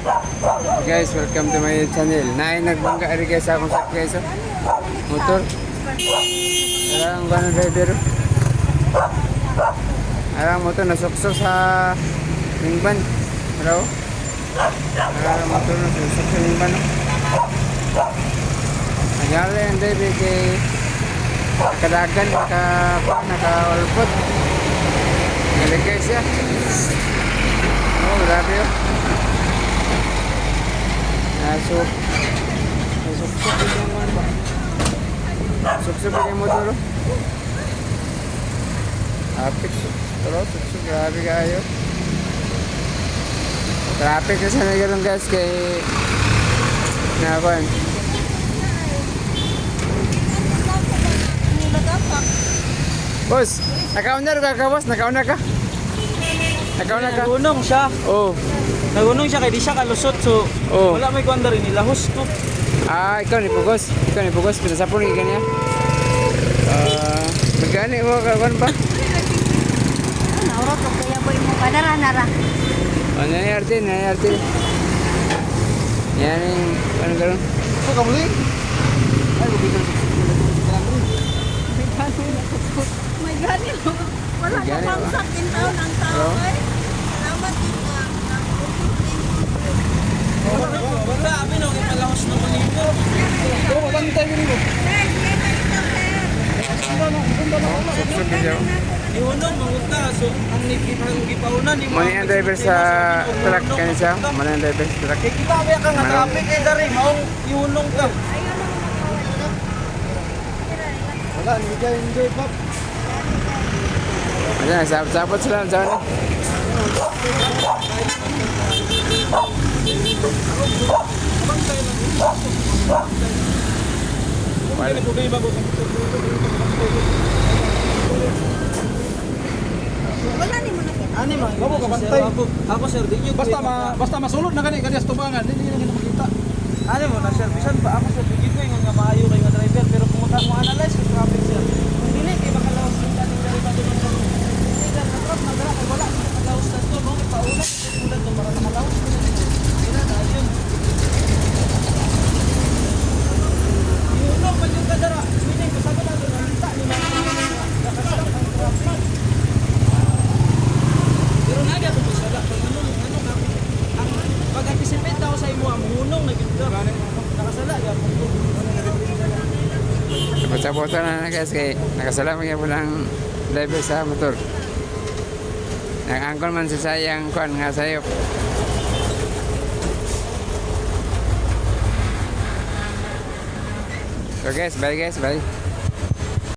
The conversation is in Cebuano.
Guys, welcome to my channel. Naay nagbangga ari guys sa akong truck, guys, oh. Motor. Arang ang driver, oh. Arang motor nasuksok sa mingban. Hello. Arang motor nasuksok sa mingban, oh. Nagyari ang driver kay nakadagan, nakaulpot. Naligay siya. Oh, grabe, oh. Nasuk. Nasuksok yung ano ba? Suksok yung motor, oh. Apik. Pero suksok, grabe kayo. Traffic kasi na ganun, guys, kay nakuan. Boss, nakauna ka boss, nakauna ka. Nakauna ka. Nagunong siya. Oh. Nagunong siya kay di siya kalusot, so Oh. wala may kuan rin nilahos to. Ah, ikaw ni Pugos. Ikaw ni Pugos. Pinasapon ni kanya. Ah, magkano mo ka kuan pa? Naurot ko kaya boy mo ka nara nara. Oh, nangyayari, nangyayari. Yan yung ano karon? Ito ka muli. Ay, bubigyan. May gani. Wala May ka gani, pang ba? sakin taon ang tao Hello? ay. Salamat din ka. Wala abi no kay palahos na manimo. Oo, bantay mo nimo. Sir, sige ka dito, sir. Suksok siya. Ihunong mangunta so ang gipaunan ni Muna yung driver sa truck kanya siya. Muna yung driver sa truck. Kay kita ba ka nga traffic kay dari maong ihunong ka. Wala, hindi ka enjoy pop. Ayan, sabot-sabot sila. Ang sabi. Wala problema ko. Wala ni mo nakita. Ani man, Ako, kabantay. Ako, ako sir, di gyud Basta ma basta masulod na gani kaniya sa tubangan, hindi na kita makita. Ano mo na sir, bisan pa ako sir, di gyud ko ingon nga maayo kay nga driver, pero kung mo analyze sa traffic, sir. Kung dili kay makalaos yung kaning driver doon ang hindi lang na traffic madara kay wala man nakalaos na to, no ipauna ulan to para nakalaos na dito. Ina na yun. Yun man yung kadara, meaning kasama na doon nakita ni mga nakastop ang traffic. Pero naga ko misala kung ano ano ka ang pag-anticipate ako sa imo ang hunong na gyud ka. Nakasala gyapon ko. Sabot-sabotan na na guys kay nakasalam gyud po ng driver sa motor. Nag-angkol man sa sayang kuan nga sayop. So guys, bye guys, bye.